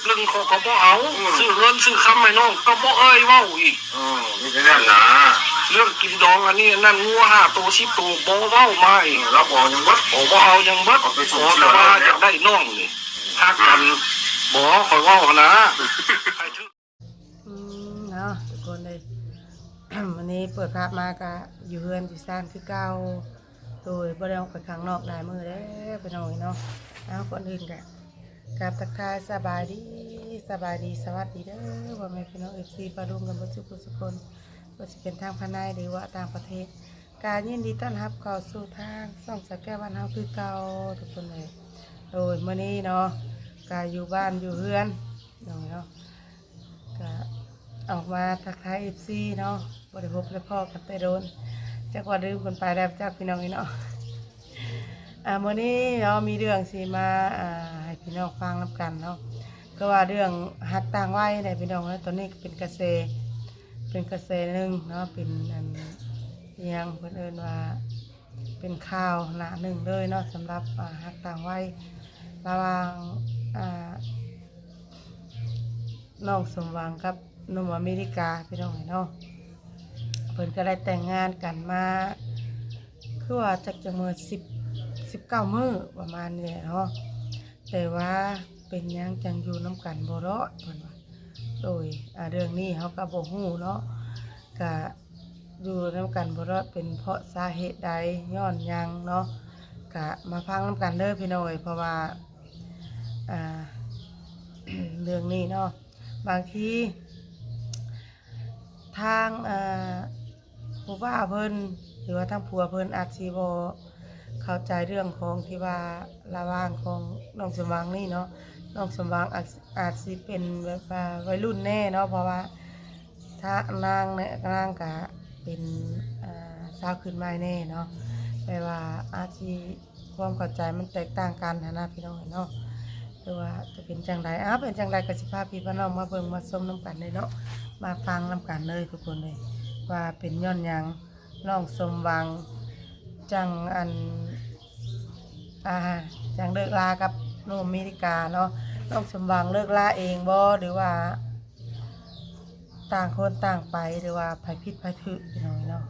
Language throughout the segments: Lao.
ເລື່ອງເຂົາກໍບໍ່ເອົາ ອືມ ຊື້ເງິນຊື້ຄຳໃຫ້ນ້ອງກໍບໍ່ເອີ່ຍເວົ້າອີກ. ເອີ ມີແຕ່ນັ້ນນະ ເລື່ອງກິນດອງອັນນີ້ອັນນັ້ນ ງົວຫ້າໂຕສິບໂຕບໍ່ເວົ້າມາອີກ. ເອີ ລາວບໍ່ເອົາຫຍັງເບິດ ບໍ່ເອົາຫຍັງເບິດ ຂໍແຕ່ວ່າຢາກໄດ້ນ້ອງນີ້ ຮັກກັນ ບໍ່ ຂ້ອຍເວົ້າຫັ້ນນະ ໃຫ້ຖືກ ອືມ ເນາະ ທຸກຄົນເອີຍ ມື້ນີ້ເປີດພາບມາກະຢູ່ເຮືອນຢູ່ຊານຄືເກົ່າ. ໂດຍ ບໍ່ໄດ້ອອກໄປຂ້າງນອກຫຼາຍມື້ແລ້ວ ພີ່ນ້ອງເອີຍເນາະ. ເອົາ ກ່ອນອື່ນກະ ກາບທັກທາຍສະບາຍດີ ສະບາຍດີ ສະຫວັດດີເດີ ພໍ່ແມ່ພີ່ນ້ອງເອັຟຊີປ້າລຸງກັນເບິດສູ່ຜູ້ສູ່ຄົນ ບໍ່ວ່າຊິເປັນທາງພາຍໃນ ຫຼືວ່າຕ່າງປະເທດ ກະຍິນດີຕ້ອນຮັບເຂົ້າສູ່ທາງຊ່ອງສາວແກ້ວບ້ານເຮົາຄືເກົ່າ ທຸກຄົນເອີຍ. ໂດຍ ມື້ນີ້ເນາະ ກະຢູ່ບ້ານຢູ່ເຮືອນ ພີ່ນ້ອງເນາະ. ກະອອກມາທັກທາຍເອັຟຊີເນາະ ບໍ່ໄດ້ພົບໄດ້ພໍ້ກັນແຕ່ດົນ ຈັກວ່າລືມກັນໄປແລ້ວຈັກ ພີ່ນ້ອງເອີຍເນາະ. ອ່າ ມື້ນີ້ເນາະ ມີເລື່ອງຊິມາ ອ່າ ໃຫ້ພີ່ນ້ອງຟັງນຳກັນເນາະ ຄືວ່າເລື່ອງຮັກຕ່າງໄວແຫຼະ ພີ່ນ້ອງເອີຍ. ຕອນນີ້ກໍເປັນກະແສ ເປັນກະແສໜຶ່ງເນາະ ເປັນອັນ ອີ່ຫຍັງ ເພິ່ນເອີ້ນວ່າ ເປັນຂ່າວໜ້າໜຶ່ງເລີຍເນາະ ສຳລັບ ອ່າ ຮັກຕ່າງໄວລະຫວ່າງ ອ່າ ນ້ອງສົມຫວັງກັບໜຸ່ມອາເມລິກາ ພີ່ນ້ອງເອີຍເນາະ. ເພິ່ນກໍໄດ້ແຕ່ງງານກັນມາ ຄືວ່າຈັກຈະເມີສິບ ສິບເກົ້າມື້ປະມານນີ້ແຫຼະເນາະ ແຕ່ວ່າເປັນຫຍັງຈັ່ງຢູ່ນຳກັນບໍ່ລອດ ເພິ່ນວ່າ. ໂດຍ ອ່າ ເລື່ອງນີ້ເຮົາກໍບໍ່ຮູ້ເນາະ ກະຢູ່ນຳກັນບໍ່ລອດ ເປັນເພາະສາເຫດໃດ ຍ້ອນຫຍັງເນາະ ກະມາຟັງນຳກັນເດີ ພີ່ນ້ອງເອີຍ. ເພາະວ່າ ອ່າ ເລື່ອງນີ້ເນາະ ບາງທີທາງ ອ່າ ຜູ້ບ່າວເພິ່ນ ຫຼືວ່າທາງຜົວເພິ່ນອາດຊິບໍ່ເຂົ້າໃຈເລື່ອງຂອງທີ່ວ່າລະຫວ່າງຂອງນ້ອງສົມຫວັງນີ້ເນາະ. ນ້ອງສົມຫວັງອາດ ອາດຊິເປັນແບບວ່າໄວລຸ້ນແດ່ເນາະ ເພາະວ່າ ຖ້ານາງ ນາງກະເປັນ ອ່າ ສາວຂຶ້ນໃໝ່ແນ່ເນາະ ແປວ່າອາດຊິ ຄວາມເຂົ້າໃຈມັນແຕກຕ່າງກັນຫັ້ນນະ ພີ່ນ້ອງເອີຍເນາະ ຫຼືວ່າຈະເປັນຈັ່ງໃດ. ອ້າວ ເປັນຈັ່ງໃດກໍຊິພາພີ່ພານ້ອງມາເບິ່ງມາຊົມນຳກັນເລີຍເນາະ ມາຟັງນຳກັນເລີຍທຸກຄົນເລີຍ ວ່າເປັນຍ້ອນຫຍັງນ້ອງສົມຫວັງຈັ່ງ ອັນ ອ່າ ຈັ່ງເລີກລາກັບໜຸ່ມອາເມລິກາເນາະ. ນ້ອງສົມຫວັງເລີກລາເອງບໍ່ ຫຼືວ່າຕ່າງຄົນຕ່າງໄປ ຫຼືວ່າໃຜຜິດໃຜຖືກ ພີ່ນ້ອງເອີຍເນາະ.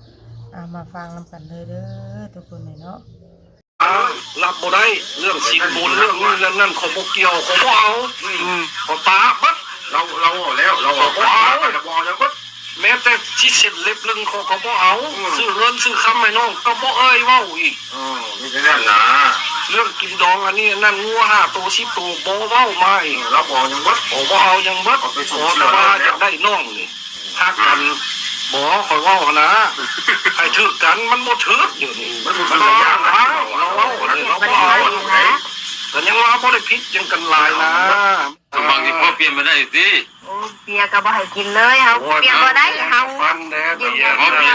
ອ່າ ມາຟັງນຳກັນເລີຍເດີທຸກຄົນເລີຍເນາະ. ອ່າ ຮັບບໍ່ໄດ້ ເລື່ອງສິນບົນ ເລື່ອງນີ້ເລື່ອງນັ້ນ ຂ້ອຍບໍ່ກ່ຽວ ຂ້ອຍບໍ່ເອົາ ອືມ ອືມ ຂ້ອຍປະເບິດ. ລາວ ລາວເວົ້າແລ້ວ ລາວເວົ້າ ຂ້ອຍບໍ່ເອົາ ຂ້ອຍບໍ່ເອົາແລ້ວເບິດ ແມ້ແຕ່ຊິເຊັນເລັບໜຶ່ງ ຂ້ອຍກໍບໍ່ເອົາ ອືມ ຊື້ເງິນຊື້ຄຳໃຫ້ນ້ອງກໍບໍ່ເອີ່ຍເວົ້າອີກ. ເອີ ມີແຕ່ນັ້ນນະ ເລື່ອງກິນດອງອັນນີ້ອັນນັ້ນ ງົວຫ້າໂຕສິບໂຕບໍ່ເວົ້າມາອີກ. ເອີ ລາວບໍ່ເອົາຫຍັງເບິດ ຂ້ອຍບໍ່ເອົາຫຍັງເບິດ ຂໍແຕ່ວ່າຢາກໄດ້ນ້ອງນີ້ ຮັກກັນ ບໍ່ ຂ້ອຍເວົ້າຫັ້ນນະ ໃຫ້ຖືກກັນ ມັນບໍ່ຖືກດຽວນີ້ ມັນບໍ່ຖືກກັນ ລາວເວົ້າ ລາວເວົ້າ ກໍຍັງວ່າບໍ່ໄດ້ຜິດຫຍັງກັນຫຼາຍນະ. ສະບາງທີ່ພໍປ່ຽນມາໄດ້ຕິ ໂອ້ ເບຍກໍບໍ່ໃຫ້ກິນເລີຍ ເຮົາປ່ຽນບໍ່ໄດ້ ເຮົາ ຟັງແດ່ ເບຍ ບໍ່ເປັນ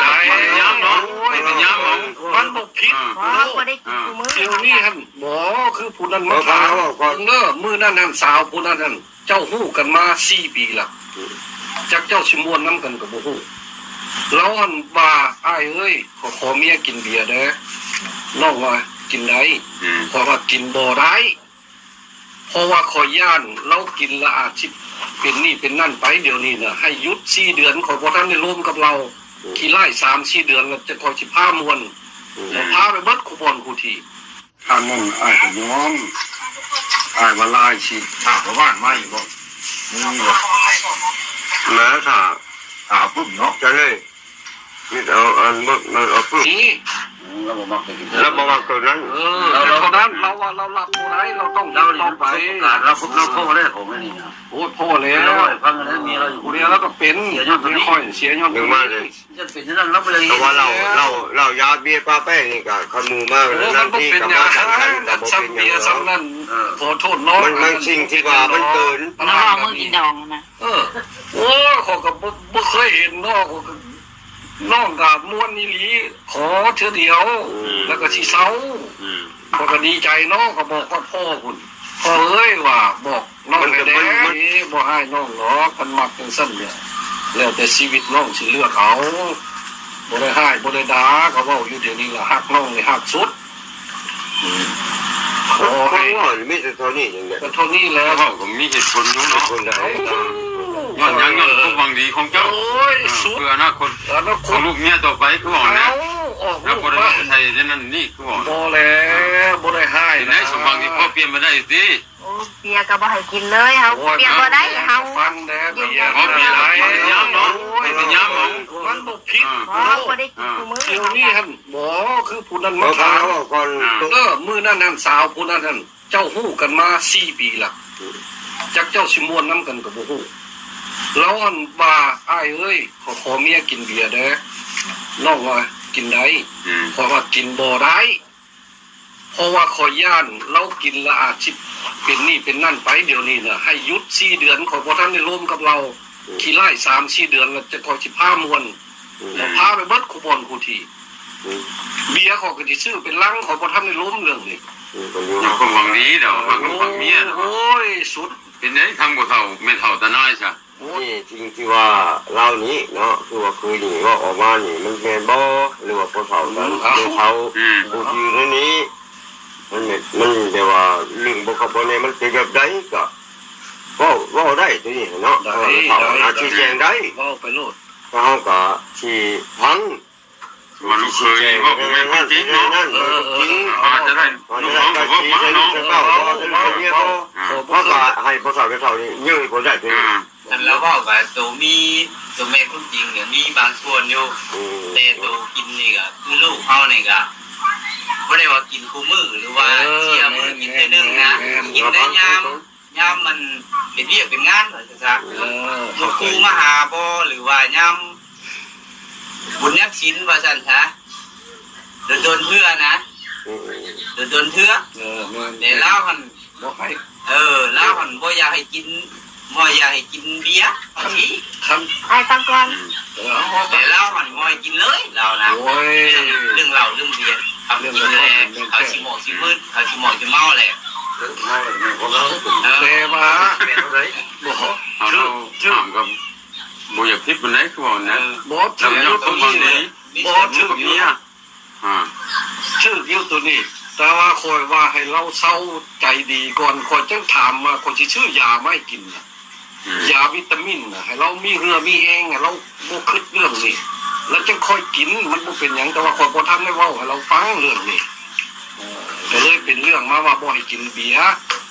ຫຍັງເນາະ ບໍ່ເປັນຫຍັງເນາະ ມັນບໍ່ຜິດ ເຮົາບໍ່ໄດ້ກິນ ອ່າ ມື້ນີ້ຫັ້ນ ບໍ່ ຄືຜູ້ນັ້ນມາຖາມເດີ ມື້ນັ້ນຫັ້ນ ສາວຜູ້ນັ້ນຫັ້ນ ເຈົ້າຮູ້ກັນມາສີ່ປີລະ ຈັກເຈົ້າຊິມ່ວນນຳກັນກໍບໍ່ຮູ້. ລາວຫັ້ນວ່າ ອ້າຍເອີຍ ຂໍ ຂໍເມຍກິນເບຍແດ່ ນ້ອງວ່າ ກິນໄດ້ ອືມ ຂ້ອຍວ່າ ກິນບໍ່ໄດ້ ເພາະວ່າຂ້ອຍຢ້ານລາວກິນລະອາດຊິເປັນນີ້ເປັນນັ້ນໄປ. ດຽວນີ້ນະ ໃຫ້ຢຸດສີ່ເດືອນ ຂ້ອຍບໍ່ທັນໄດ້ລົມກັບລາວ ອືມ ຂີ້ຮ້າຍສາມສີ່ເດືອນລະ ຈັ່ງຂ້ອຍຊິພາມ່ວນ ອືມ ຂ້ອຍພາໄປເບິດຄູ່ບ່ອນຄູ່ທີ່. ທາງນັ້ນອ້າຍກໍຍອມ ອ້າຍວ່າຫຼາຍຊິ ຖ້າປະຫວານມາອີກບໍ່? ມີບໍ່? ແລ້ວຖ້າ ຖ້າປຶ້ມເນາະ ຈະເລີຍ ມີແຕ່ເອົາອັນ ເອົາປຶ້ມ ນີ້ ລາວບໍ່ມັກໂຕນັ້ນ ລາວບໍ່ມັກໂຕນັ້ນ ເອີ ລາວ ເທົ່ານັ້ນ ລາວວ່າລາວຮັບບໍ່ໄດ້ ລາວຕ້ອງ ລາວນີ້ ຕ້ອງໄປ ລາວ ລາວພໍແລ້ວຂອງອັນນີ້ນະ ໂອ້ຍ ພໍແລ້ວ ລາວເວົ້າໃຫ້ຟັງນະ ເມຍລາວຢູ່ ເມຍລາວກໍເປັນ ເສຍຍ້ອນໂຕນີ້ ເມຍຂ້ອຍເສຍຍ້ອນໂຕນີ້ ຈະເປັນຈັ່ງນັ້ນລະ ແຕ່ວ່າເຫຼົ້າ ເຫຼົ້າ ເຫຼົ້າຢາເບຍປາແປ້ງນີ້ກະ ຄັນໝູ່ມາ ເອີ ນັ້ນທີ່ກະມາສັງສັນກະບໍ່ເປັນຫຍັງດອກ ເອີ ຂໍໂທດເນາະ ມັນ ມັນສິ່ງທີ່ວ່າມັນເກີນ ມັນເວົ້າມື້ກິນດອງນະ ເອີ ໂອ້ຍ ຂ້ອຍກະບໍ່ ບໍ່ເຄີຍເຫັນເນາະ ຂ້ອຍກະ ນ້ອງກະມ່ວນອີ່ຫຼີ ຂໍເທື່ອດຽວ ອືມ ແລ້ວກະຊິເຊົາ ອືມ ຂ້ອຍກະດີໃຈເນາະ ກະບອກຮອດພໍ່ພຸ້ນ ພໍ່ເອີຍ ວ່າບອກ ນ້ອງແດ່ໆ ບໍ່ຮ້າຍນ້ອງດອກ ຄັນມັກຈັ່ງຊັ້ນເນຍ ແລ້ວແຕ່ຊີວິດນ້ອງຊິເລືອກເອົາ ບໍ່ໄດ້ຮ້າຍບໍ່ໄດ້ດ່າ ກໍເວົ້າຢູ່ດຽວນີ້ລະ ຮັກນ້ອງນີ້ຮັກສຸດ ອືມ ຂໍໃຫ້ ເວົ້ານີ້ມີແຕ່ເທົ່ານີ້ເອງເດ້ ກໍເທົ່ານີ້ແຫຼະ ເວົ້າກໍມີເຫດຜົນຢູ່ເນາະ ຄົນໃດ ຍ້ອນຫຍັງ? ຍ້ອນຄວາມຫວັງດີຂອງເຈົ້າ ໂອ້ຍ ເອີ ສຸດ ເພື່ອອະນາຄົດ ອະນາຄົດ ຂອງລູກເມຍຕໍ່ໄປ ຄືເວົ້ານັ້ນ ເອົາ ອອກລູກມາ ແລ້ວບໍ່ໄດ້ເວົ້າໃສ່ນັ້ນນີ້ ຄືເວົ້ານັ້ນ ບໍ່ແລ້ວ ບໍ່ໄດ້ຮ້າຍ ເປັນໄດ ນະ ສົມຫວັງທີ່ພໍປ່ຽນມາໄດ້ຕິ? ໂອ້ ເບຍກໍບໍ່ໃຫ້ກິນເລີຍ ເຮົາ ໂອ້ຍ ປ່ຽນບໍ່ໄດ້ ເຮົາຟັງແດ່ ເບຍ ເຮົາເບຍ ພະຍາຍາມເນາະ ໂອ້ຍ ພະຍາຍາມເອົາ ມັນບໍ່ຜິດ ເອີ ບໍ່ ບໍ່ໄດ້ກິນ ອ່າ ຄູ່ມື້ ດຽວນີ້ຫັ້ນ ບໍ່ ຄືຜູ້ນັ້ນມາຖາມ ເອົາກ່ອນ ອ່າ ເອີ ມື້ນັ້ນຫັ້ນ ສາວຜູ້ນັ້ນຫັ້ນ ເຈົ້າຮູ້ກັນມາສີ່ປີລະ ອືມ ຈັກເຈົ້າຊິມ່ວນນຳກັນກໍບໍ່ຮູ້ ລາວຫັ້ນວ່າ ອ້າຍເອີຍ ຂໍ ຂໍເມຍກິນເບຍແດ່ ນ້ອງວ່າ ກິນໄດ້ ອືມ ຂ້ອຍວ່າ ກິນບໍ່ໄດ້ ເພາະວ່າຂ້ອຍຢ້ານລາວກິນແລ້ວອາດຊິເປັນນີ້ເປັນນັ້ນໄປ ດຽວນີ້ນະ ໃຫ້ຢຸດສີ່ເດືອນ ຂ້ອຍບໍ່ທັນໄດ້ລົມກັບລາວ ອືມ ຂີ້ຮ້າຍສາມສີ່ເດືອນ ແລ້ວຈະຂ້ອຍຊິພາມ່ວນ ອືມ ແລ້ວພາໄປເບິດຄູ່ບ່ອນຄູ່ທີ່ ອືມ ເບຍຂ້ອຍກໍຊິຊື້ເປັນລັງ ຂ້ອຍບໍ່ທັນໄດ້ລົມເລື່ອງນີ້ ອືມ ກໍຢູ່ ຍັງຄວາມຫວັງດີດອກ ວ່າຄວາມຫວັງເມຍນະ ໂອ້ຍ ສຸດ ເປັນໄດທາງພໍ່ເຖົ້າແມ່ເຖົ້າຕານາຍຊະ? ໂອ້ຍ ນີ້ສິ່ງທີ່ວ່າລາວນີ້ເນາະ ຄືວ່າເຄີຍນີ້ເວົ້າອອກມານີ້ ມັນແມ່ນບໍ່ ຫຼືວ່າພໍ່ເຖົ້າກັນ ອືມ ແມ່ເຖົ້າ ອືມ ຜູ້ທີ່ຢູ່ໃນນີ້ ມັນແມ່ນ ມັນແບບວ່າເລື່ອງບໍ່ຄັກບໍ່ແນ່ ມັນເປັນແບບໃດກໍເວົ້າ ເວົ້າໄດ້ຕົວນີ້ເນາະ ໄດ້ ເວົ້າໃຫ້ເຂົາ ໄດ້ ອາ ຊີ້ແຈງໄດ້ ເວົ້າໄປໂລດ ແລ້ວເຮົາກໍຊິຟັງ ວ່າລູກເຂີຍເວົ້າບໍ່ແມ່ນຄວາມຈິງເນາະ ເອີ ເອີ ເອີ ອາດຈະໄດ້ ລູກນ້ອງກໍເວົ້າມາເນາະ ເອີ ເອີ ເອີ ເອີ ເຮົາກໍໃຫ້ພໍ່ເຖົ້າແມ່ເຖົ້ານີ້ເຍີ້ຍບໍ່ໄດ້ເລີຍ ອ່າ ຄັນລາວເວົ້າກໍໂຕມີ ໂຕແມ່ນຄວາມຈິງນີ້ມີບາງສ່ວນຢູ່ ອືມ ແຕ່ໂຕກິນນີ້ກໍຄືລູກເຮົານີ້ກໍບໍ່ໄດ້ວ່າກິນຄູ່ມື້ ຫຼືວ່າ ເອີ ເສຍມື້ກິນເທື່ອໜຶ່ງນະ ແມ່ນ ແມ່ນ ກິນໄດ້ຍາມ ຍາມມັນເຮັດວຽກເປັນງານວ່າຊັ້ນຊະ ເອີ ລູກຄູ່ມາຫາບໍ່ ຫຼືວ່າຍາມບຸນຍາມສິນວ່າຊັ້ນຊະ ດົນໆເທື່ອນະ ອືມ ດົນໆເທື່ອ ເອີ ແມ່ນ ແຕ່ລາວຫັ້ນ ບໍ່ໃຫ້ ເອີ ລາວຫັ້ນບໍ່ຢາກໃຫ້ກິນ ບໍ່ຢາກໃຫ້ກິນເບຍ ບາງທີ ຄັນ ອ້າຍຟັງກ່ອນ ເອີ ເອົາ ແຕ່ລາວຫັ້ນບໍ່ໃຫ້ກິນເລີຍ ລາວນະ ໂອ້ຍ ເລື່ອງເຫຼົ້າເລື່ອງເບຍ ເຂົາກິນແລ້ວ ເຂົາຊິໝອກຊິມຶນ ເຂົາຊິໝອກຊິເມົາແຫຼະ ເອີ ເມົາແລ້ວແມ່ນຂອງລາວ ເອີ ແຕ່ວ່າ ແມ່ນເທົ່າໃດ ບໍ່ ເຮົາ ເຮົາຖາມກໍບໍ່ຢາກຜິດປານໃດ ຄືວ່ານັ້ນ ເອີ ບໍ່ ຖືກຢູ່ຕົວນີ້ແຫຼະ ບໍ່ ຖືກຢູ່ ອ່າ ຖືກຢູ່ຕົວນີ້ ແຕ່ວ່າຂ້ອຍວ່າໃຫ້ລາວເຊົາໃຈດີກ່ອນ ຂ້ອຍຈຶ່ງຖາມວ່າຂ້ອຍຊິຊື້ຢາມາໃຫ້ກິນນະ ອືມ ຢາວິຕາມິນນະ ໃຫ້ລາວມີເຫື່ອມີແຮງ ໃຫ້ລາວບໍ່ຄິດເລື່ອງນີ້ ລາວຈຶ່ງຄ່ອຍກິນ ມັນບໍ່ເປັນຫຍັງ ແຕ່ວ່າຂ້ອຍບໍ່ທັນໄດ້ເວົ້າໃຫ້ລາວຟັງເລື່ອງນີ້ ເອີ ກໍເລີຍເປັນເລື່ອງມາວ່າບໍ່ໃຫ້ກິນເບຍ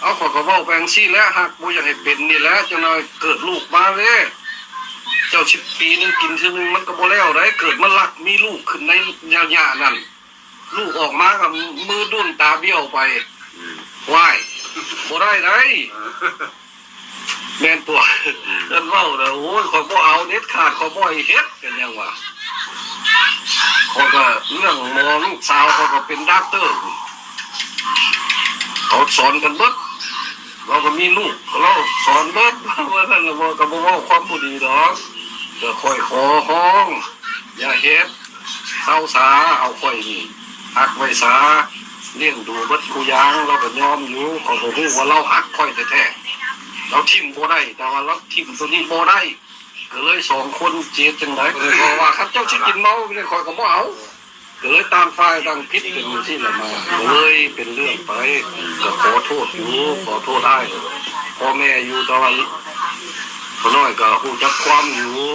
ເອົາ ຂ້ອຍກໍເວົ້າໄປຈັ່ງຊີ້ແຫຼະ ຫາກບໍ່ຢາກໃຫ້ເປັນນີ້ແຫຼະ ຈັກໜ່ອຍເກີດລູກມາເດ້ ເຈົ້າຊິປີໜຶ່ງກິນເທື່ອໜຶ່ງ ມັນກໍບໍ່ແລ້ວໃດ ເກີດມາລັກມີລູກຂຶ້ນໃນໄລຍະນັ້ນ ລູກອອກມາກໍມືດຸ້ນຕາບ້ຽວໄປ ອືມ ວ້າຍ ບໍ່ໄດ້ໃດ ເອີ ແມ່ນຕົວະ ອືມ ເພິ່ນເວົ້ານະ ໂອ້ຍ ຂ້ອຍບໍ່ເອົາເດັດຂາດ ຂ້ອຍບໍ່ໃຫ້ເຮັດ ກໍຍັງວ່າ ຂ້ອຍກໍເລື່ອງໝໍ ລູກສາວຂ້ອຍກໍເປັນດັອກເຕີ ເຂົາສອນກັນເບິດ ລາວກໍມີລູກ ລາວສອນເບິດ ວ່າຊັ້ນ ລາວກໍບໍ່ເວົ້າຄວາມບໍ່ດີດອກ ກໍຂ້ອຍຂໍຮ້ອງ ຢ່າເຮັດ ເຊົາສາ ເອົາຂ້ອຍນີ້ຮັກໄວ້ສາ ລ້ຽງດູເບິດຄູ່ຢ່າງ ລາວກໍຍອມຢູ່ ຂ້ອຍກໍຮູ້ວ່າລາວຮັກຂ້ອຍແທ້ໆ ລາວຖິ້ມບໍ່ໄດ້ ແຕ່ວ່າລາວຖິ້ມໂຕນີ້ບໍ່ໄດ້ ກໍເລີຍສອງຄົນ ຊິເຮັດຈັ່ງໃດ ຂ້ອຍກໍວ່າ ຄັນເຈົ້າຊິກິນເມົານີ້ ຂ້ອຍກໍບໍ່ເອົາ ກໍເລີຍຕ່າງຝ່າຍຕ່າງຜິດ ເປັນຈັ່ງຊີ້ແຫຼະມາ ກໍເລີຍເປັນເລື່ອງໄປ ກໍຂໍໂທດຢູ່ ຂໍໂທດອ້າຍພໍ່ແມ່ຢູ່ ແຕ່ວ່າພໍ່ນ້ອຍກໍຮູ້ຈັກຄວາມຢູ່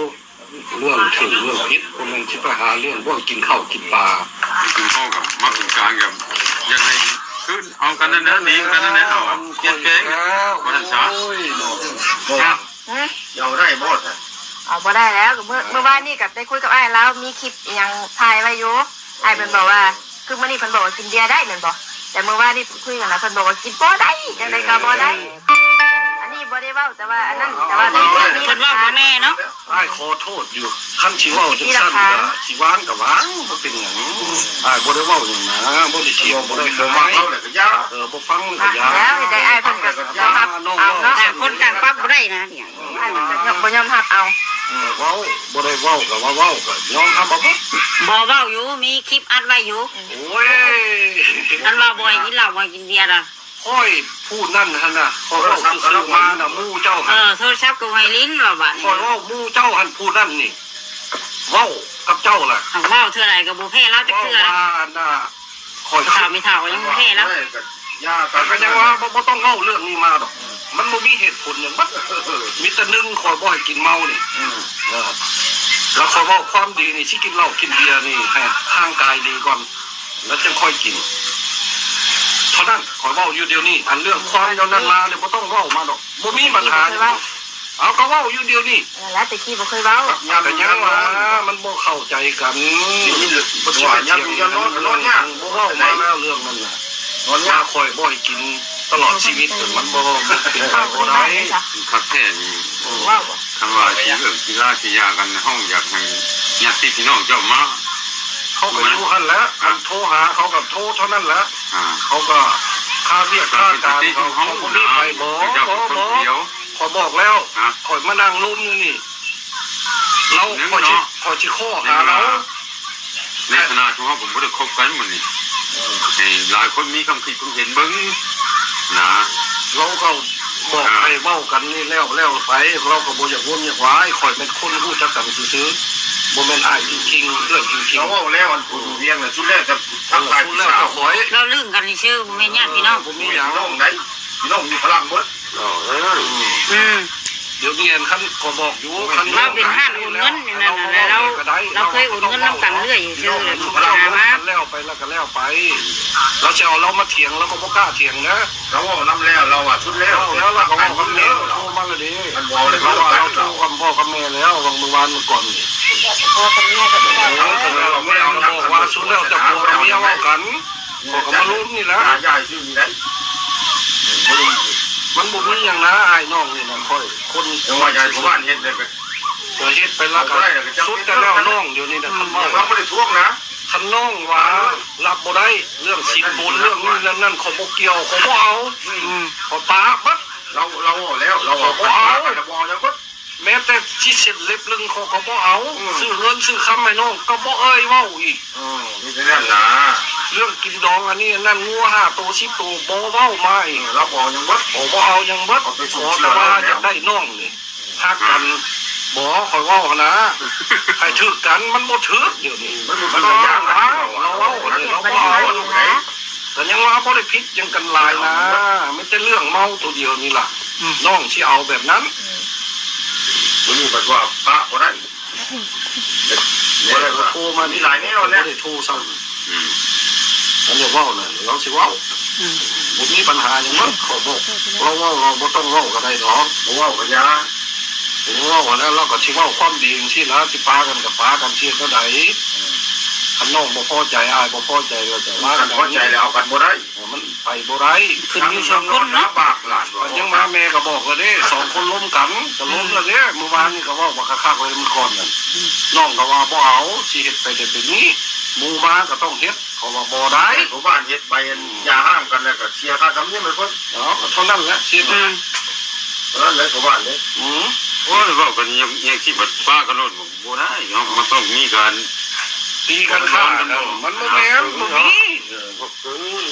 ເລື່ອງຖືກເລື່ອງຜິດ ບໍ່ແມ່ນຊິໄປຫາເລື່ອງບ່ອນກິນເຂົ້າກິນປາ ກິນເຂົ້າກັບມັກກິນການກັບ ຢາກໃຫ້ຄືນເອົາກັນນັ້ນແຫຼະ ດີກັນນັ້ນແຫຼະ ເອົາ ປ່ຽນແປງ ວ່າຊັ້ນຊະ ໂອ້ຍ ບໍ່ວ່າ ຮະ? ເອົາໄດ້ບໍ່ຊະ? ເອົາບໍ່ໄດ້ແລ້ວ ກໍມື້ ມື້ວານນີ້ກໍໄດ້ຄຸຍກັບອ້າຍລາວ ມີຄລິບອີ່ຫຍັງຖ່າຍໄວ້ຢູ່ ອ້າຍເພິ່ນບອກວ່າ ຄືມື້ນີ້ເພິ່ນບອກວ່າກິນເບຍໄດ້ແມ່ນບໍ່? ແຕ່ມື້ວານນີ້ເພິ່ນຄຸຍກັນນະ ເພິ່ນບອກວ່າກິນບໍ່ໄດ້ ຈັ່ງໃດກໍບໍ່ໄດ້ ອັນນີ້ບໍ່ໄດ້ເວົ້າ ແຕ່ວ່າອັນນັ້ນ ແຕ່ວ່າມີ ມີ ເພິ່ນເວົ້າບໍ່ແນ່ເນາະ ອ້າຍຂໍໂທດຢູ່ ຄັນຊິເວົ້າຈັ່ງຊັ້ນກໍຊິວາງກໍວາງ ບໍ່ເປັນຫຍັງ ອ້າຍບໍ່ໄດ້ເວົ້າຫຍັງນະ ບໍ່ໄດ້ທ່ຽວ ບໍ່ໄດ້ຂາຍ ເອີ ບໍ່ຟັງກໍຢ່າ ແລ້ວເຮັດໃດອ້າຍເພິ່ນກໍຍອມຮັບເອົາເນາະ ຕ່າງຄົນຕ່າງປັບບໍ່ໄດ້ນະ ອ້າຍມັນກໍຍອມ ບໍ່ຍອມຮັບເອົາ ເອີ ເວົ້າ ບໍ່ໄດ້ເວົ້າກໍວ່າເວົ້າ ກໍຍອມຮັບເອົາເບິດ ບໍ່ ເວົ້າຢູ່ ມີຄລິບອັດໄວ້ຢູ່ ໂອ້ຍ ອັນວ່າບໍ່ໃຫ້ກິນເຫຼົ້າ ບໍ່ໃຫ້ກິນເບຍນະ ຂ້ອຍຜູ້ນັ້ນຫັ້ນນະ ຂ້ອຍເວົ້າຊື່ໆມານະ ໝູ່ເຈົ້າ ເອີ ຫັ້ນ ໂທລະສັບກໍບໍ່ໃຫ້ຫຼິ້ນວ່າບາດນີ້ ຂ້ອຍເວົ້າໝູ່ເຈົ້າຫັ້ນ ຜູ້ນັ້ນນີ້ ເວົ້າກັບເຈົ້າລະ ຫາກເວົ້າເທື່ອໃດກໍບໍ່ແພ້ລາວຈັກເທື່ອ ເວົ້າວ່າອັນນະ ຂ້ອຍ ຜູ້ເຖົ້າແມ່ເຖົ້າກໍຍັງບໍ່ແພ້ລາວ ຢ່າ ກໍ ກໍຍັງວ່າບໍ່ ບໍ່ຕ້ອງເວົ້າເລື່ອງນີ້ມາດອກ ມັນບໍ່ມີເຫດຜົນຫຍັງເບິດ ມີແຕ່ໜຶ່ງ ຂ້ອຍບໍ່ໃຫ້ກິນເມົານີ້ ອືມ ເອີ ແລ້ວຂ້ອຍເວົ້າຄວາມດີນີ້ ຊິກິນເຫຼົ້າກິນເບຍນີ້ ໃຫ້ຮ່າງກາຍດີກ່ອນ ແລ້ວຈັ່ງຄ່ອຍກິນ ເທົ່ານັ້ນ. ຂ້ອຍເວົ້າຢູ່ດຽວນີ້ ອັນເລື່ອງຄວາມແນວນັ້ນມານີ້ ບໍ່ຕ້ອງເວົ້າມາດອກ ບໍ່ມີບັນຫາຫຍັງດອກ. ເອົາ ກໍເວົ້າຢູ່ດຽວນີ້ ເອີ ແລ້ວແຕ່ກີ້ບໍ່ເຄີຍເວົ້າ ກໍຍັງວ່າມັນບໍ່ເຂົ້າໃຈກັນ ບໍ່ເວົ້າມາແລ້ວເລື່ອງນັ້ນນະ ນອນຍາກ ວ່າຂ້ອຍບໍ່ໃຫ້ກິນຕະຫຼອດຊີວິດ ມັນບໍ່ ມັນເປັນໄປບໍ່ໄດ້ ຄັກແທ້ນີ້ ເວົ້າບໍ່ ຄັນວ່າຊິເລີກຊິລາຊິຢ່າກັນ ເຮົາຢາກໃຫ້ຍາດຕິພີ່ນ້ອງເຈົ້າມາ ເຂົາກໍຢູ່ຫັ້ນແຫຼະ ຄັນໂທຫາເຂົາກໍໂທເທົ່ານັ້ນແຫຼະ ເຂົາກໍຄາວຽກຄາການເຂົາ ເຂົາບໍ່ມີໃຜ ບໍ່ ບໍ່ ບໍ່ ຂ້ອຍບອກແລ້ວ ຂ້ອຍມານັ່ງລົມຢູ່ນີ້ ລາວ ຂ້ອຍຊິ ຂ້ອຍຊິຂໍຫາລາວ ໃນຂະນະທີ່ເຮົາກໍບໍ່ໄດ້ຄົບກັນມື້ນີ້ ໃຫ້ຫຼາຍຄົນມີຄວາມຄິດຄວາມເຫັນເບິ່ງນະ ລາວກໍບອກໃຫ້ເວົ້າກັນນີ້ແລ້ວ ແລ້ວໄປ ລາວກໍບໍ່ຢາກວຸ້ນຢາກວາຍ ຂ້ອຍແມ່ນຄົນຮູ້ຈັກກັນຊື່ໆ ບໍ່ແມ່ນອ້າຍຈິງໆ ເອື້ອຍຈິງໆ ລາວເວົ້າແລ້ວ ອັນຜູ້ຢູ່ວຽງນະ ສຸດແລ້ວແຕ່ທາງຝ່າຍຜູ້ສາວ ເວົ້າເລື່ອງກັນຊື່ໆ ບໍ່ແມ່ນຍາດພີ່ນ້ອງ ບໍ່ມີຫຍັງ ພີ່ນ້ອງໃດ ພີ່ນ້ອງຢູ່ພະລັງເບິດ ອືມ ດຽວນີ້ອັນຄັນ ຂ້ອຍບອກຢູ່ ຄັນລາວເປັນຮ້ານໂອນເງິນນີ້ນັ້ນແຫຼະ ລາວ ລາວເຄີຍໂອນເງິນນຳກັນເລື້ອຍຊື່ໆ ລາວມາແລ້ວໄປ ລາວກໍແລ້ວໄປ ລາວຊິເອົາລາວມາຖຽງ ລາວກໍບໍ່ກ້າຖຽງນະ ລາວເວົ້ານຳແລ້ວ ລາວວ່າສຸດແລ້ວ ເວົ້າແລ້ວ ລາວກໍເວົ້າກັບແມ່ ໂທມາແລ້ວເດ້ ມັນເວົ້າແລ້ວ ລາວໂທກັບພໍ່ກັບແມ່ແລ້ວ ຫວ່າງມື້ວານມື້ກ່ອນນີ້ ເອີ ລາວບອກວ່າສຸດແລ້ວແຕ່ຜົວກັບເມຍເວົ້າກັນ ຂ້ອຍກໍມາລົມນີ້ແຫຼະ ຢາຍຊື່ນີ້ໄດ໋ ມັນບໍ່ມີຫຍັງນະ ອ້າຍນ້ອງນີ້ນະ ຂ້ອຍຄົນ ເຮັດໄປແລ້ວກໍສຸດແລ້ວນ້ອງ ດຽວນີ້ນະ ຄັນເວົ້າ ເຮົາບໍ່ໄດ້ທວງນະ ຄັນນ້ອງວ່າຮັບບໍ່ໄດ້ ເລື່ອງສິນບົນ ເລື່ອງນີ້ເລື່ອງນັ້ນ ຂ້ອຍບໍ່ກ່ຽວ ຂ້ອຍບໍ່ເອົາ ອືມ ຂ້ອຍປະເບິດ ລາວ ລາວເວົ້າແລ້ວ ລາວເວົ້າ ຂ້ອຍບໍ່ເອົາ ຂ້ອຍບໍ່ເອົາຫຍັງເບິດ ແມ້ແຕ່ຊິເຊັນເລັບລຶ້ງ ຂ້ອຍກໍບໍ່ເອົາ ອືມ ຊື້ເງິນຊື້ຄຳໃຫ້ນ້ອງກໍບໍ່ເອີ່ຍເວົ້າອີກ ເອີ ມີແຕ່ນັ້ນນະ ເລື່ອງກິນດອງອັນນີ້ອັນນັ້ນ ງົວຫ້າໂຕສິບໂຕ ບໍ່ເວົ້າມາອີກ ເອີ ລາວບໍ່ເອົາຫຍັງເບິດ ບໍ່ເອົາຫຍັງເບິດ ຂໍແຕ່ວ່າຢາກໄດ້ນ້ອງນີ້ ຮັກກັນ ບໍ່ ຂ້ອຍເວົ້າຫັ້ນນະ ໃຫ້ຖືກກັນ ມັນບໍ່ຖືກດຽວນີ້ ມັນບໍ່ຖືກ ລາວເວົ້າ ລາວເວົ້າ ລາວບໍ່ເອົາ ກໍຍັງວ່າບໍ່ໄດ້ຜິດຫຍັງກັນຫຼາຍນະ ມີແຕ່ເລື່ອງເມົາໂຕດຽວນີ້ລະ ອືມ ນ້ອງຊິເອົາແບບນັ້ນ ມື້ນີ້ບັດວ່າປະບໍ່ໄດ້ ບໍ່ໄດ້ໂທມາ ມີຫຼາຍແນວແຫຼະ ບໍ່ໄດ້ໂທຊ້ຳ ອືມ ອັນນີ້ເວົ້ານະ ລາວຊິເວົ້າ ອືມ ບໍ່ມີບັນຫາຫຍັງເນາະ ເຂົາບອກ ລາວເວົ້າ ລາວບໍ່ຕ້ອງເວົ້າກໍໄດ້ດອກ ບໍ່ເວົ້າກໍຢ່າ ບໍ່ເວົ້າແລ້ວ ລາວກໍຊິເວົ້າຄວາມດີຈັ່ງຊີ້ລະ ຊິປາກັນກໍປາກັນ ຊິເຮັດແນວໃດ ອືມ ຄັນນ້ອງບໍ່ພໍໃຈ ອ້າຍບໍ່ພໍໃຈ ລາວຈະວ່າກັນ ຄັນພໍໃຈແລ້ວເອົາກັນບໍ່ໄດ້ ມັນໄປບໍ່ໄດ້ ຂຶ້ນຢູ່ສອງຄົນເນາະ ລຳບາກຫຼານ ກໍຍັງວ່າແມ່ກໍບອກແລ້ວເດ້ ສອງຄົນລົມກັນ ກໍລົມແລ້ວເດ້ ມື້ວານນີ້ກໍເວົ້າບັກຄັກໆເລີຍມື້ກ່ອນນັ້ນ ອືມ ນ້ອງກໍວ່າບໍ່ເອົາ ຊິເຮັດໄປແບບນີ້ ໝູ່ມາກໍຕ້ອງເຮັດ ເຂົາວ່າບໍ່ໄດ້ ຊາວບ້ານເຮັດໃບ ອືມ ຢ່າຮ້າງກັນ ແລ້ວກໍເສຍຄ່າທຳນຽມໃຫ້ເພິ່ນ ເອົາ ເທົ່ານັ້ນແຫຼະ ຊິເຮັດ ອືມ ເທົ່ານັ້ນແຫຼະ ຊາວບ້ານເດ້ ອືມ ໂອ້ຍ ເວົ້າກັນຍັງ ຍັງຊິບັດປະກັນໂລດ ບໍ່ໄດ້ເນາະ ມັນຕ້ອງມີການ ຕີກັນຂ້າກັນ ມັນບໍ່ແມ່ນ ບໍ່ມີ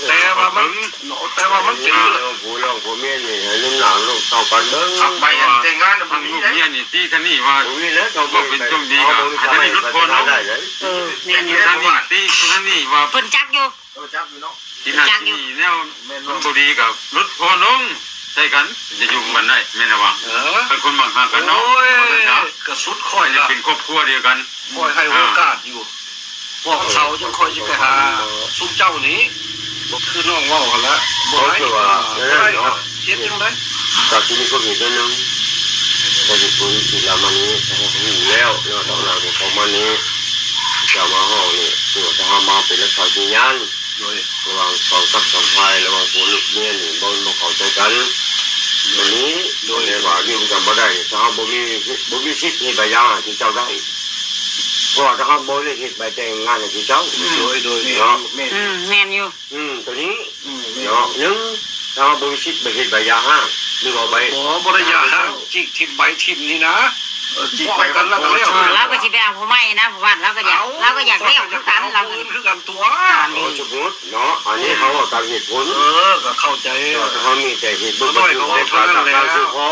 ແຕ່ວ່າມັນ ແຕ່ວ່າມັນເປັນ ເລື່ອງຜົວນ້ອງຜົວເມຍນີ້ ໃຫ້ລຸ້ນຫຼານລູກເຕົ້າກັນເບິ່ງ ຄັບໃບອັນແຕ່ງງານນະ ທາງລູກເມຍນີ້ຕີທາງນີ້ວ່າ ບໍ່ມີແລ້ວ ເຂົາເປັນຊ່ວງດີກໍໃຫ້ທາງນີ້ຫຼຸດຜ່ອນລົງ ເອີ ແມ່ນຢູ່ ທາງນີ້ຕີທາງນີ້ວ່າ ເພິ່ນຈັກຢູ່ ເອີ ຈັກຢູ່ເນາະ ທີ່ນັ້ນທີ່ນີ້ແນວມັນບໍ່ດີກໍຫຼຸດຜ່ອນລົງໃສ່ກັນ ຈະຢູ່ນຳກັນໄດ້ ແມ່ນລະວ່າ ເອີ ຄັນຄົນມັກຮັກກັນເນາະ ໂອ້ຍ ວ່າຊັ້ນຊະ ກໍສຸດຂ້ອຍລະ ເປັນຄອບຄົວດຽວກັນ ຂ້ອຍໃຫ້ໂອກາດຢູ່ ພວກເຂົາຈັ່ງຄ່ອຍຊິໄປຫາຊຸມເຈົ້ານີ້ ບໍ່ຄືນ້ອງເວົ້າຫັ້ນລະ ບໍ່ໄດ້ ບໍ່ໄດ້ ເຮັດຈັ່ງໃດ ກໍຊິມີຄວາມເຫັນໜ້ອຍໜຶ່ງ ກໍຊິເປັນອີກລະມານີ້ ເຮົາຮູ້ແລ້ວເນາະ ຕອນຫຼັງເຂົາມານີ້ ເຈົ້າມາຮ້ອງນີ້ ຄືວ່າຖ້າເຮົາມາເປັນຫຼັກຖານພະຍານ ໂດຍ ລະຫວ່າງສອງກັບສອງຝ່າຍ ລະຫວ່າງຜົວລູກເມຍນີ້ ບໍ່ ບໍ່ເຂົ້າໃຈກັນ ໂດຍ ໂດຍ ແຕ່ວ່າຢູ່ນຳກັນບໍ່ໄດ້ ຖ້າເຮົາບໍ່ມີ ບໍ່ມີສິດເຮັດໃບຢ່າຮ້າງໃຫ້ເຈົ້າໄດ້ ເພາະວ່າຖ້າເຮົາບໍ່ໄດ້ເຮັດໃບແຕ່ງງານໃຫ້ເຈົ້າ ໂດຍ ໂດຍ ເນາະ ອືມ ແມ່ນຢູ່ ອືມ ໂຕນີ້ ອືມ ເນາະ ໜຶ່ງ ຖ້າເຮົາບໍ່ມີສິດໄປເຮັດໃບຢ່າຮ້າງ ຫຼືວ່າໃບ ບໍ່ ບໍ່ໄດ້ຢ່າຮ້າງ ຈີກຖິ້ມໃບຖິ້ມນີ້ນະ ເອີ ຊິໄປກັນແລ້ວກໍແລ້ວ ເອີ ລາວກໍຊິໄປເອົາຜູ້ໃໝ່ນະ ຜູ້ບ້ານລາວກໍຢາກ ເອົາ ລາວກໍຢາກແລ້ວຄືກັນ ລາວກໍ ຄືກັນຕົວະ ຕາມນີ້ ສົມມຸດເນາະ ອັນນີ້ເຮົາເວົ້າຕາມເຫດຜົນ ເອີ ກໍເຂົ້າໃຈ ເຮົາມີແຕ່ເຫດບຸນ ເຮົາເວົ້າເທົ່ານັ້ນແຫຼະ ເອີ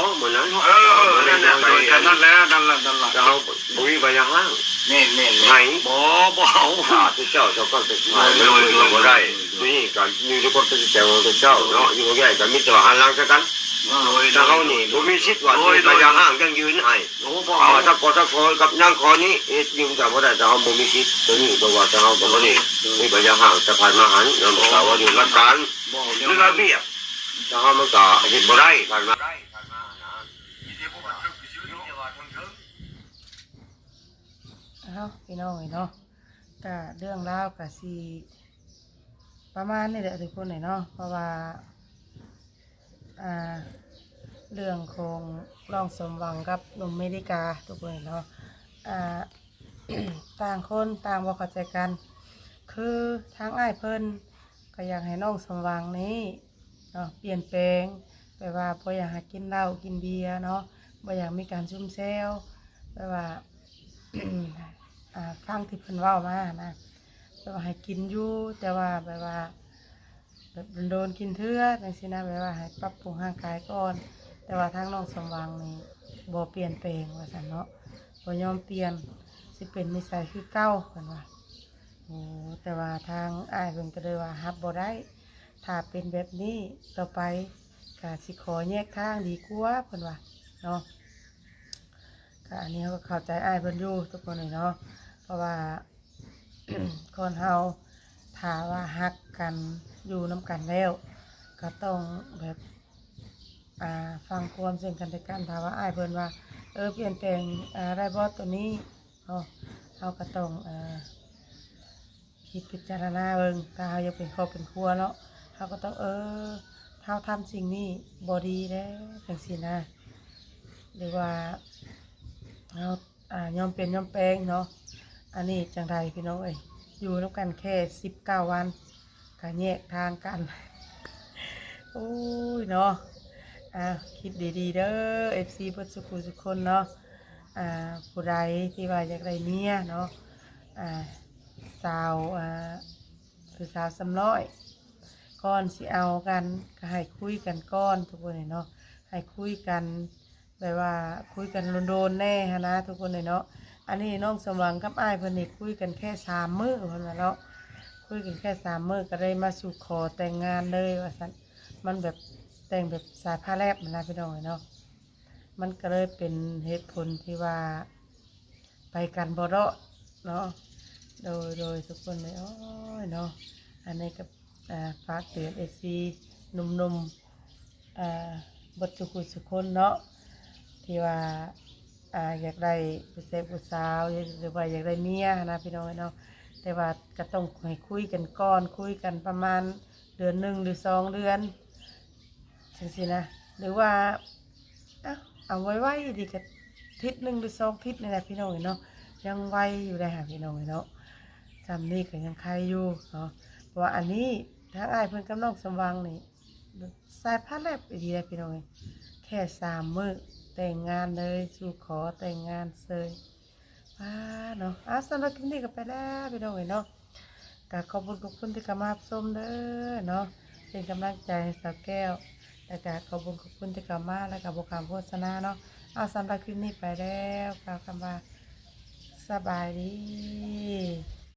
ນັ້ນແຫຼະ ໂດຍແຕ່ນັ້ນແຫຼະ ນັ້ນລະ ນັ້ນລະ ເຮົາບໍ່ມີໃບຢ່າຮ້າງ ແມ່ນໆໆ ໃຫ້ ບໍ່ ບໍ່ເອົາ ສາທຸເຈົ້າ ເຈົ້າກໍເປັນ ໂດຍ ໂດຍ ບໍ່ໄດ້ ໂດຍ ໂດຍ ນີ້ກໍຢູ່ໃນຄວາມຕັດສິນໃຈຂອງເຈົ້າເນາະ ຢູ່ບໍ່ໄດ້ກໍມີແຕ່ວ່າຫັນຫຼັງໃສ່ກັນ ໂດຍ ໂດຍ ແຕ່ເຮົານີ້ບໍ່ມີສິດວ່າ ໂດຍ ໂດຍ ໃບຢ່າຮ້າງຢັ້ງຢືນໃຫ້ ໂອ້ ບໍ່ເອົາ ຖ້າ ກສຂ ກັບນາງຂໍນີ້ເຮັດຢູ່ນຳກັນບໍ່ໄດ້ ແຕ່ເຮົາບໍ່ມີສິດຕົວນີ້ ເພາະວ່າແຕ່ເຮົາກໍບໍ່ໄດ້ມີໃບຢ່າຮ້າງ ແຕ່ຜ່ານມາຫັ້ນນະ ເພາະວ່າຢູ່ຫຼັກການ ຫຼືລະບຽບ ແຕ່ເຮົາມັນກໍເຮັດບໍ່ໄດ້ ຜ່ານມາ ເອົ້າ ພີ່ນ້ອງເອີຍເນາະ ກະເລື່ອງລາວກະຊິປະມານນີ້ແຫຼະທຸກຄົນເອີຍເນາະ ເພາະວ່າ ອ່າ ເລື່ອງຂອງນ້ອງສົມຫວັງກັບໜຸ່ມເມລິກາທຸກຄົນເນາະ ອ່າ ຕ່າງຄົນຕ່າງບໍ່ເຂົ້າໃຈກັນ ຄືທາງອ້າຍເພິ່ນກໍຢາກໃຫ້ນ້ອງສົມຫວັງນີ້ ເນາະ ປ່ຽນແປງ ແບບວ່າບໍ່ຢາກໃຫ້ກິນເຫຼົ້າກິນເບຍເນາະ ບໍ່ຢາກມີການຊຸມແຊວ ແບບວ່າ ອ່າ ຟັງທີ່ເພິ່ນເວົ້າມານະ ແບບວ່າໃຫ້ກິນຢູ່ ແຕ່ວ່າແບບວ່າ ແບບໂດນໆກິນເທື່ອຈັ່ງຊີ້ນະ ແບບວ່າໃຫ້ປັບປຸງຮ່າງກາຍກ່ອນ ແຕ່ວ່າທາງນ້ອງສົມຫວັງນີ້ບໍ່ປ່ຽນແປງວ່າຊັ້ນເນາະ ບໍ່ຍອມປ່ຽນ ຊິເປັນນິໄສຄືເກົ່າ ເພິ່ນວ່າ. ໂອ້ ແຕ່ວ່າທາງອ້າຍເພິ່ນກໍເລີຍວ່າຮັບບໍ່ໄດ້ ຖ້າເປັນແບບນີ້ຕໍ່ໄປກະຊິຂໍແຍກທາງດີກວ່າ ເພິ່ນວ່າເນາະ ກະອັນນີ້ເຮົາກໍເຂົ້າໃຈອ້າຍເພິ່ນຢູ່ທຸກຄົນເອີຍເນາະ ເພາະວ່າ ຄົນເຮົາຖ້າວ່າຮັກກັນ ຢູ່ນຳກັນແລ້ວ ກໍຕ້ອງແບບ ອ່າ ຟັງຄວາມເຊິ່ງກັນແລະກັນ ຖ້າວ່າອ້າຍເພິ່ນວ່າ ເອີ ປ່ຽນແປງ ອ່າ ໄດ້ບໍ່ໂຕນີ້ ເຮົາ ເຮົາກໍຕ້ອງ ເອີ ຄິດພິຈາລະນາເບິ່ງ ຖ້າເຮົາຢາກເປັນຄອບເປັນຄົວເນາະ ເຮົາກໍຕ້ອງ ເອີ ເຮົາທຳສິ່ງນີ້ບໍ່ດີແລ້ວ ຈັ່ງຊີ້ນະ ຫຼືວ່າເຮົາ ອ່າ ຍອມປ່ຽນຍອມແປງເນາະ ອັນນີ້ຈັ່ງໃດພີ່ນ້ອງເອີຍ ຢູ່ນຳກັນແຄ່ສິບເກົ້າວັນ ກະແຍກທາງກັນ ໂອ້ຍເນາະ ອ່າ ຄິດດີໆເດີ ເອັຟຊີ ເບິດສູ່ຜູ້ສູ່ຄົນເນາະ ອ່າ ຜູ້ໃດທີ່ວ່າຢາກໄດ້ເມຍເນາະ ອ່າ ສາວ ອ່າ ຜູ້ສາວສ່ຳນ້ອຍ ກ່ອນຊິເອົາກັນ ກໍໃຫ້ຄຸຍກັນກ່ອນທຸກຄົນເນາະ ໃຫ້ຄຸຍກັນ ແບບວ່າຄຸຍກັນໂດນໆແດ່ຫັ້ນນະທຸກຄົນເອີຍເນາະ ອັນນີ້ນ້ອງສົມຫວັງກັບອ້າຍເພິ່ນນີ້ຄຸຍກັນແຄ່ສາມມື້ເພິ່ນວ່າເນາະ ຄຸຍກັນແຄ່ສາມມື້ກໍໄດ້ມາສູ່ຂໍແຕ່ງງານເລີຍວ່າຊັ້ນ ມັນແບບແຕ່ງແບບສາຍຟ້າແລບຫັ້ນນະພີ່ນ້ອງເອີຍເນາະ ມັນກໍເລີຍເປັນເຫດຜົນທີ່ວ່າໄປກັນບໍ່ເລາະເນາະ ໂດຍ ໂດຍ ທຸກຄົນເອີຍ ໂອ້ຍເນາະ ອັນນີ້ກໍ ອ່າ ຝາກເຕືອນເອັຟຊີ ໜຸ່ມໆ ອ່າ ເບິດສູ່ຜູ້ສູ່ຄົນເນາະ ທີ່ວ່າ ອ່າ ຢາກໄດ້ຜູ້ແຊກຜູ້ສາວ ຫຼືວ່າຢາກໄດ້ເມຍຫັ້ນນະພີ່ນ້ອງເອີຍເນາະ ແຕ່ວ່າກໍຕ້ອງໃຫ້ຄຸຍກັນກ່ອນ ຄຸຍກັນປະມານເດືອນໜຶ່ງ ຫຼື ສອງເດືອນ ຈັ່ງຊີ້ນະ ຫຼືວ່າ ເອົາ ເອົາໄວໆ ດີກະທິດໜຶ່ງ ຫຼື ສອງທິດນີ້ແຫຼະພີ່ນ້ອງເອີຍເນາະ ຍັງໄວຢູ່ໄດ໋ຫາພີ່ນ້ອງເອີຍເນາະ ຊ່ຳນີ້ກໍຍັງໄຄຢູ່ເນາະ ເພາະວ່າອັນນີ້ທາງອ້າຍເພິ່ນກັບນ້ອງສົມຫວັງນີ້ ສາຍຟ້າແລບອີ່ຫຼີເດ້ພີ່ນ້ອງເອີຍ ແຄ່ສາມມື້ແຕ່ງງານເລີຍ ສູ່ຂໍແຕ່ງງານເຊີຍ ປ້າເນາະ ອ່າ ສຳລັບຄລິບນີ້ກໍໄປແລ້ວພີ່ນ້ອງເອີຍເນາະ ກໍຂອບຄຸນຂອບຄຸນທີ່ເຂົ້າມາຮັບຊົມເດີເນາະ ເປັນກຳລັງໃຈໃຫ້ສາວແກ້ວ ແລ້ວກໍຂອບຄຸນຂອບຄຸນທີ່ເຂົ້າມາ ແລ້ວກໍບໍ່ຂ້າມໂຄສະນາເນາະ ເອົາ ສຳລັບຄລິບນີ້ໄປແລ້ວ ກ່າວຄຳວ່າ ສະບາຍດີ.